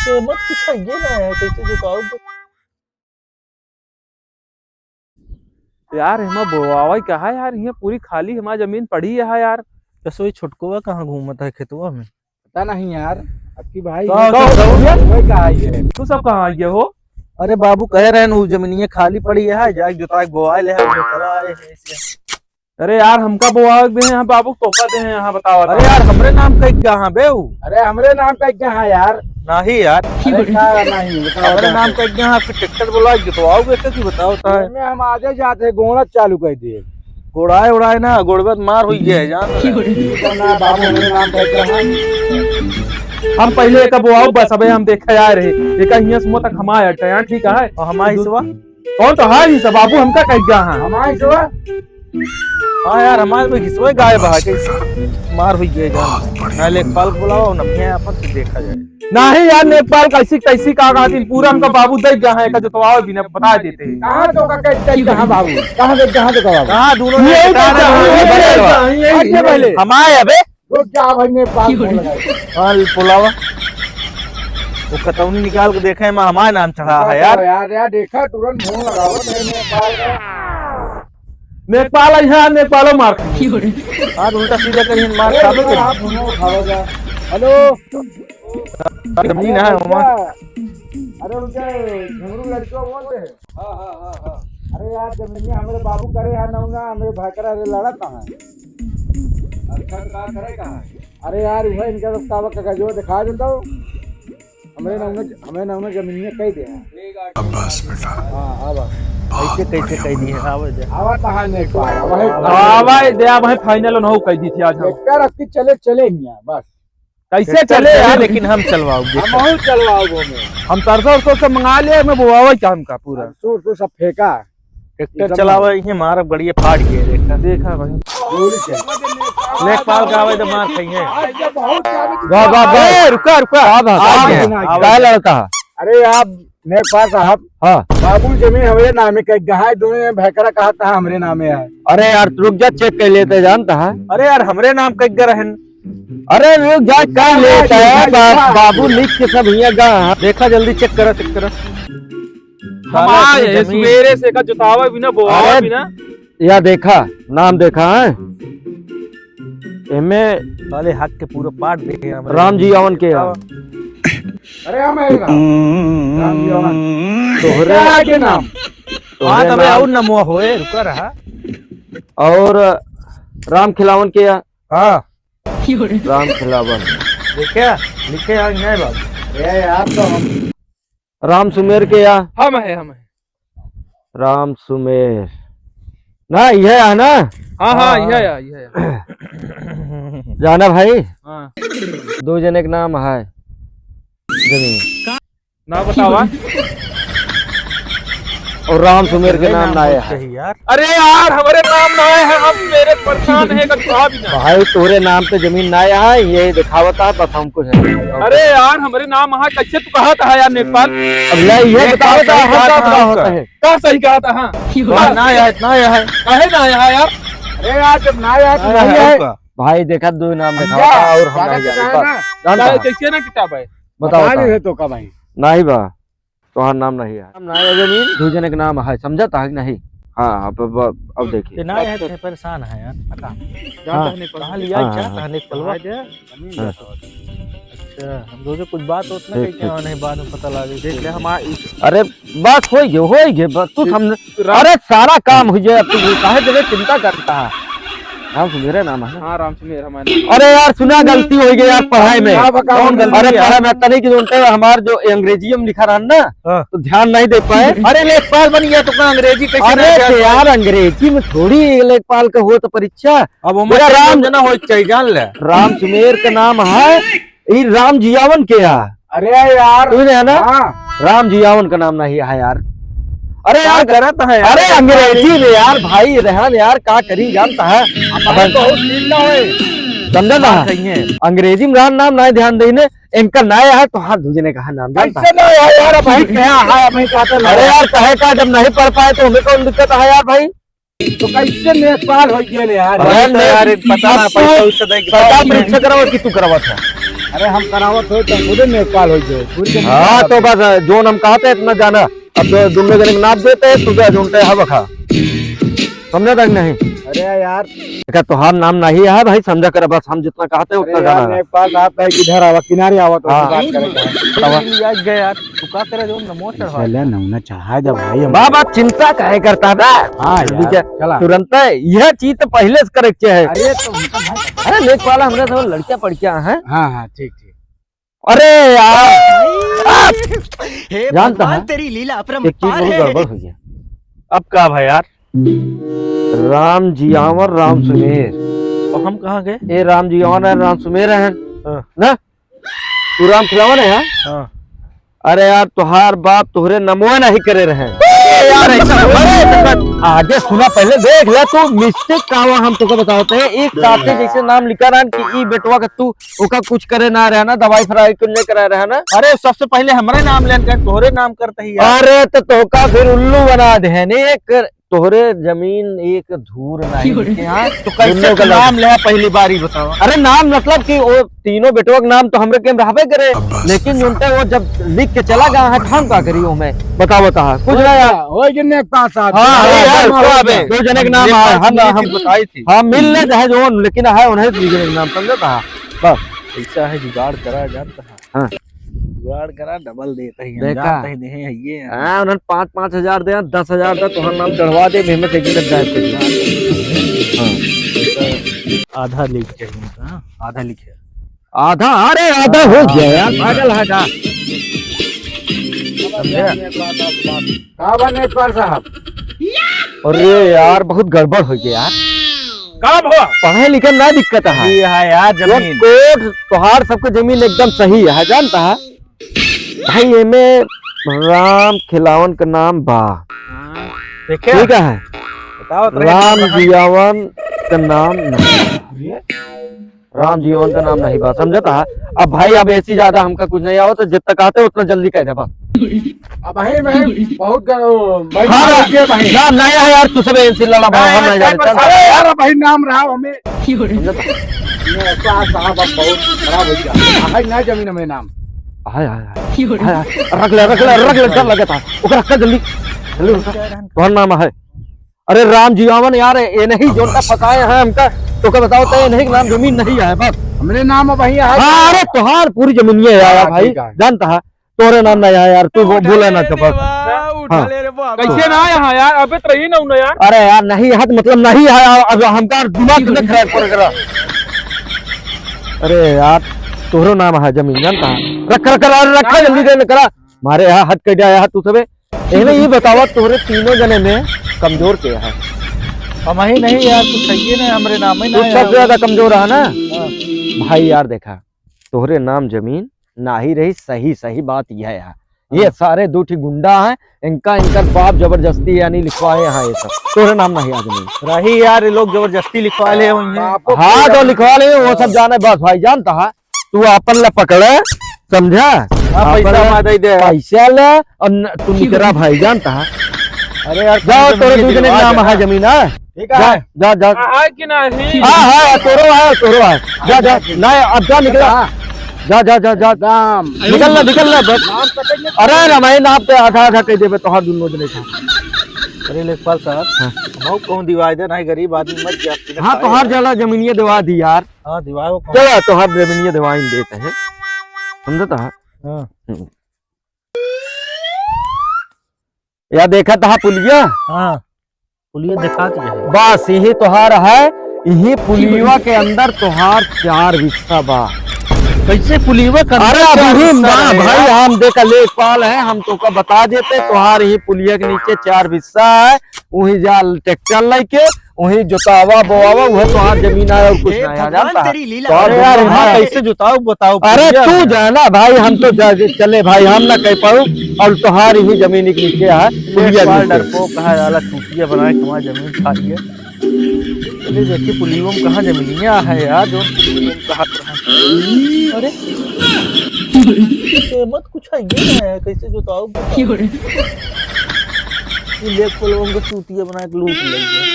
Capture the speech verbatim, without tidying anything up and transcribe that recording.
के मत कुछ है, ये ना है, कैसे जो कहो तो। यार, हिमा बोआवे का है यार, हियाँ पूरी खाली हमार जमीन पड़ी है यार। जसो ये छोटकवा कहाँ घूमत है खेतवा में? पता नहीं यार, अब की भाई का ये हो, का सब हो? वही कहा ये। तू सब कहाँ आइए हो? अरे बाबू, कह रहे हैं, वो जमीनिया खाली पड़ी है, जाके जोता के बोआ ले है, जो चला आए हैं इसे। अरे यार, हमका बोआवे के दे हैं, हम बाबू तोहका दे हैं, यहाँ बतावा अरे था। यार, हमरे नाम कह के कहाँ बे ऊ? अरे हमरे नाम कह के कहाँ यार? नहीं यार। अरे का नहीं, बताओ हमरे का नाम है? कह के कहाँ? आपके ट्रैक्टर बोला, जोतवाओगे तो की बताओ था। मैं हम आजे जाते हैं, गोड़ा चालू कर दिए। गोड़ाए उड़ाए ना, गोड़वे त मार हुई गया है, जान रहे। ठीक है ना, बाबू हमरे नाम कह के कहाँ? हम पहले एक बोआओ बस, अबे हम देखे आए रहे, एक हियाँ सुमो तक हमारे अट्टा, यहाँ ठीक है। और हमारे हिस्सा? कौन तो हार ही सब बाबू, हमका कह गया हाँ। हमारे हिस्सा? हाँ यार, हमारे में घिसवे गायब है, कैसे मार हुई गए जान। ना लेखपाल को बुलाओ, ना भैया अपन से देखा जाए। नहीं यार, लेखपाल कैसी तैसी का, का दिन पूरा हमका बाबू दे गया है, का जोतवाओ भी ना बता देते हैं। कहाँ तो का कह, कह, कहाँ बाबू? कहाँ दे, कहाँ तो का बाबू? कहाँ दोनों ने यही तो कहा कहा, ना, यही यही तो कहा, कहा, यही आइए पहले। हमारे अबे रुक जा भाई, नेपाल फोन लगाई। हाँ, पुलावा। वो कतौनी निकाल के देखे, मैं हमारे नाम चढ़ा है यार। यार, यार, देखा, तुरंत फोन लगाओ, नहीं, नेपाल का। नेपाल है यहाँ, नेपालो मार खाई। आज उल्टा सीधा कहीं मार अरे, खावे के। आप फोन उठाओ जा। हेलो। जमीन है, हमारा। अरे, उनके घुंगरू लड़कियों बोल रहे हैं। हाँ, हाँ, हाँ, हाँ। अरे यार, जमीनिया हमरे बाबू करे है ना, ना, हमरे भाई करे, अरे लड़ा कहाँ है? अच्छा, तो का करे कहाँ है? अरे यार, वह इनका तो कावा कागजवा दिखा देता हूँ। हमरे नाम में, हमरे नाम में जमीनिया कह दे है। ठीक है, अब बस बेटा। हाँ, अब बहुत कैसे, कैसे बढ़िया कह दी है, मुन्ना। आवे दे। आवा कहाँ ने एक बार, वही आवा दे, आप वही फाइनल ना हो कह दी थी आज हम। ट्रैक्टर रख के चले, चले ही हैं, बस। कैसे चले चले यार? लेकिन हम चलवाओगे। हम बहुत चलवाओ वो में। हम सरसों, सरसों से मंगा ले, मैं बोआवे काम का पूरा। सरसों, सरसों सब फेंका। ट्रैक्टर ये सब चलावे, ये मारा बढ़िया फाड़ गया ट्रैक्टर। देखा भाई। गोली से। लेखपाल का आवे तो मार खाई है। आज ये बहुत ज्यादा वाह, वाह, वाह। ए, रुका, रुका। क्या बात है? आ गया। आगे, आगे। क्या लड़का है? अरे आप लेखपाल साहब, हाँ। बाबू जमीन हमरे नामे कह गया है, दोनों में भैकरा कहा था हमरे नामे है। अरे यार, रुक जा, चेक कर लेते, जानता है। अरे यार, हमरे नाम कह गए रहन। अरे रुक जा, कर लेता है, बा-, बाबू लिख के सब हियाँ गा है। देखा, जल्दी चेक करा, चेक करा। हम साला आए अपनी हैं जमीन। सुबेरे से का जोतावा भी ना, बोआवा अरे भी ना। या देखा, नाम देखा है? एमे साले हक के पूरा पाट देखे हमरे। राम जियावन के यार। अरे हम है ना। राम जियावन। तोहरे क्या है के नाम? हाँ, तोहरे तबे नाम। और नमवा होए, रुका रहा। और राम खिलावन के यार। हाँ। राम खिलावन। देखे, लिखे आ नहीं बाबू। ए यार, तो हम राम सुमेर के या? हम है, हम है। राम सुमेर। ना, यह है ना? हाँ, हाँ, हाँ, यह हाँ। है, यह है। जाना भाई? हाँ। दो जने के नाम है जमीन। ना बतावा। और राम सुमेर के नाम ना है। सही यार। अरे यार, हमरे नाम ना है, हम मेरे परेशान है, कभी कहा भी ना। भाई, तोरे नाम पे जमीन ना है, ये दिखावता, बस हम कुछ है। अरे यार, हमरे नाम है, कैसे तू कहा था यार, लेखपाल? अब ले, ये ये बताओ, का तो सही हम कहा का था बताओ आपका? होता है? का सही कहा था, हाँ? ना, ना यार, ना यार। काहे ना आया यार? अरे यार, जब ना आया तो ना नहीं आया। भाई, देखा, दो नाम देखा क्या? और हम क्या नहीं कहते जाने हैं पर ना? जानता काहे, है। कैसे ना किताब है? बताओ, बता बताओ। दे तो का भाई? नहीं बा, तोहार नाम नहीं है। नाम ना है जमीन, दो जने के नाम है, समझा था कि नहीं? हाँ, अब, अब, अब देखिए। ये ना है, तो परेशान है यार। हटा। हाँ। कहाँ लिया, हाँ, क्या हाँ, कहने हाँ। कलवा? हाँ। अच्छा, हम सोचे कुछ बात होत ना ठीक, कहीं क्या ठीक। नहीं, बाद में पता लगे। देख ले, हम आ-, इस अरे, बस हो गए, हो गए, बस तू ठीक। समझ। राम अरे, सारा काम हो जाए, अब तू काहे देवे चिंता करता है? राम सुमेरे नाम है ना? हाँ, राम सुमेर हमारे। अरे यार, सुना, गलती हो गई यार पढ़ाई में। का बा, का कौन बा? गलती अरे, है? पढ़ाई में तनी की जोनते हमार जो अंग्रेजी में लिखा रहा ना, हाँ। तो ध्यान नहीं दे पाए। अरे, लेखपाल बन गया तो का अंग्रेजी कैसे अरे, नहीं तो जाए? यार, अंग्रेजी में थोड़ी लेखपाल का हो तो परीक्षा। अब ओमे मेरा राम राम जना होए के चाहिए, जान ले। राम सुमेर का नाम है, ई राम जियावन के है। अरे यार। तू है ना? हाँ। राम जियावन का नाम नहीं है यार। अरे क्या यार, गलत है यार? अरे अंग्रेजी में यार भाई, रहन यार, का करी जानता है? हमारे बहुत चिंता है। समझा ना? बात सही है। अंग्रेजी में रहन नाम नहीं ध्यान देने, इनका ना है तो हाथ दूजने का है नाम जानता कैसे है? ना है यार, भाई क्या है, भाई क्या तो अरे यार, कहे का जब नहीं पढ़ पाए तो हमें कौन दिक्कत है यार भाई? तो कैसे लेखपाल हो गए यार? अरे तो यार, पता ना, अब पैसा तू वैसा दे के पता पैसा परीक्षा करावत कि तू करावत है? अरे हम करावत हो तो खुदे लेखपाल हो जाए, पूरी जमीन हाँ, तो बस, जोन हम कहते इतना जाना। अब तो दुनो जने के नाप देते हैं, तू क्या जोनते है बखा। समझा था कि नहीं? अरे यार। देखा, तोहार नाम नहीं है भाई, समझा कर, बस हम जितना कहते हैं उतना अरे यार, जाना। लेखपाल साहब, भाई किधर आवा, किनारे आवा तो हाँ। बात करें। आवा। यार गया यार, तू का करे जो नमो चढ़ा। चले नमूना चढ़ा दे भाई हम। बाबा चिंता काहे करता है बे? हाँ यार, ठीक है, चला। तुरंत यह चीज तो पहले से करे के है। अरे तो उनका भाई अरे लेखपाल हमरे सब लड़कियां पढ़कियां हैं। हाँ, हाँ, ठीक, ठीक। अरे यार, आप हे जानता भगवान, है? तेरी लीला एक चीज अपरंपार बहुत है। गड़बड़ हो गया। अब का भाई यार? राम जियावर राम सुमेर। और हम कहाँ गए? ए राम जियावर है, राम सुमेर है हाँ। ना? तू राम खिलावन है हाँ? हाँ। अरे यार, तोहार बाप तोहरे नमवा नहीं करे रहे। ए यार, ऐसा अरे, आगे सुना, पहले देख ले तू, मिस्टेक का हुआ, हम तोके बतावत है। एक साथे जैसे नाम लिखा रहन कि ई बेटवा का तू ओका कुछ करे ना रहे ना, दवाई फ्राई कुछ नहीं करा रहे ना। अरे, सबसे पहले हमरे नाम लेन कर, तोहरे नाम करते ही यार। अरे, तो तोका फिर उल्लू बना दे है, नहीं एक तोहरे जमीन एक धूर नहीं क्यों रे? लिखे हैं। तो कैसे दुनिया का नाम लगा। ले पहली बार ही बताओ। अरे, नाम मतलब कि वो तीनों बेटवा के नाम तो हमरे के में रहबे करे, लेकिन उनका वो जब लिख के चला गया है, तो हम का करी ओमे? बताओ, बताओ, कुछ ना यार। हो गए नेक पास साहब। हाँ, हाँ, अरे यार, यार, तो अबे दो जने के नाम नेक आए, पास हम, नहीं हम थी बताई थी। हाँ, मिल ले चाहे जोन, लेकिन है उन्हें दो जने के नाम, समझा था? बस। ऐसा है, जुगाड़ करा जानता है। हाँ। जुगाड़ करा, डबल देते ही हम, देखा? जानते ही नहीं है ये। हाँ, उन्होंने पाँच, पाँच हजार दे, दस हजार दे, तोहर नाम चढ़वा दे, हिम्मत एक मिनट गायब कर दे। हाँ। आधा लिख चाहिए उनका, हाँ? आधा लिखे। आधा? अरे, आधा हो गया यार, पागल है का? समझे? का बा नेकपाल साहब? अरे यार, बहुत गड़बड़ हो गया यार। का भवा? पढ़े लिखे में ना दिक्कत है। ये है यार वो जमीन। कोर्ट तोहार सबके जमीन एकदम सही है, जानता है? भाई, एमे राम खिलावन का नाम बा। हाँ, देखे? ठीक है? बताओ तो राम भाई। जियावन का नाम नहीं। राम जीवन का नाम नहीं बा, समझता है? अब भाई, अब ऐसी ज्यादा हमका कुछ नहीं आवत, तो जितना कहते उतना जल्दी कह दे बस। अब भाई, मैं बहुत ग-, भाई, हाँ, भाई, ये भाई। ना, नया है यार, तू सब ऐसे लड़ा भाई, हाँ, हम नहीं जानते। अरे यार, भाई, नाम रहा हमें। समझता? ये ऐसा साहब अब बहुत खराब हो गया। हाय, ना जमीन हमें नाम। हाय, हाय, हाय। हाय, हाय। रख ले, रख ले, रख ले, डर लगे था। ओकरा रख जल्दी। जल्दी उठा। कौन नाम है? अरे राम जीवावन यार, ये नहीं जोनता फंसाए हैं हमका, तो का बताओ तो ये नहीं नाम जमीन नहीं है बस। हमरे नाम अब वही है। हाँ, अरे तोहार पूरी जमीनिया है यार हाँ, भाई, ठीक है। जानता है तोरे नाम नहीं है यार, तू वो भूले ना चपक। हाँ। कैसे ना आया हाँ यार, अबे तो रही ना उन्हें यार। अरे यार नहीं है, मतलब नहीं है यार, अब हमका दिमाग कितना खराब कर करा। अरे यार तोहरो नाम है जमीन जानता है, रख रख रख रख जल्दी दे करा, मारे यहाँ हट कर जाया है तू सबे। एमे ई बतावा, तोहरे तीनों जने में कमजोर के है? हम ही नहीं यार, कुछ है ही नहीं, हमरे नाम ही तू नहीं सबसे है। ज्यादा कमजोर है ना? हाँ। भाई यार देखा, तोहरे नाम जमीन नाही रही, सही, सही बात यह है। ये हाँ। सारे दो ठी गुंडा हैं, इनका, इनकर बाप जबरदस्ती यानी लिखवाए हैं ये सब। तोहरे नाम नहीं आ जमीन। रही यार, ये लोग जबरदस्ती लिखवा ले हुई हैं। हाँ, तो लिखवा ले, वो सब जाने बस भाई, जानता है। तू आपन ला पकड़े, समझा? हाँ, आपन पैसा ला, हमारा दे दे। पैसा ले, और न, तू निकरा भाई, जानता है? अरे यार, जाओ, तुम तोरे जमीन दू जने के दिलवा नाम दे है ना। जमीन, हाँ? ठीक जा, है। जा, जा। हाँ, है कि नहीं? हाँ, हाँ, तोरो है, तोरो है। जा, जा, ना, अब जा, निकला। हाँ। जा, जा, जा, जा। राम। निकल ना, निकल ना, बस। नाम पकड़ ले। अरे, रामायण नाम पे आधा, आधा कह देबे, तोहार दुनो जने का। अरे, लेखपाल साहब, हाँ। हम कहूँ दिवाई दे, नहीं, गरीब आदमी मत जा। हाँ, तोहार जला जमीनिया दिवा दी यार। हाँ, दिवाओ कौन? चला, तोहार रेवेन्यू दिवाइन देत है। समझत है? हाँ। हम्म। या देखत है पुलिया? हाँ, पुलिया देखा दिया है। बस यही तोहार है, यही पुलिया के अंदर तोहार चार हिस्सा बा। कैसे पुलिया के अंदर अरे चार अभी हिस्सा बा है भाई, यार? हम देखा लेखपाल है, हम तोका बता देते, तोहार यही पुलिया के नीचे चार हिस्सा है, वही जा ट्रैक्टर लेके वही जोतावा बोआवा, उहे तोहार जमीन आया और कुछ हे नहीं आया, भगवान, जानता है? तेरी लीला। तोहार अरे यार, जमीन वहाँ है। कैसे जोताओ, बताओ, अरे भैया। तू जाना भाई, हम तो जा-, चले भाई, हम ना कह पाऊ। और तोहार ही जमीन के नीचे है, ये पुलिया के नीचे। डरपोक कहा जाला, चूतिया बनाए, हमारी जमीन खा लिए। अरे देखिए, पुलियो में कहाँ जमीनिया है यार, जो पुलियो में कहा रहा है। अरे, ये मत कुछ है, ये है, कैसे जोताओ, बताओ। क्यों रे? ये लेखपाल उनको चूतिया बना के लूट ले गया।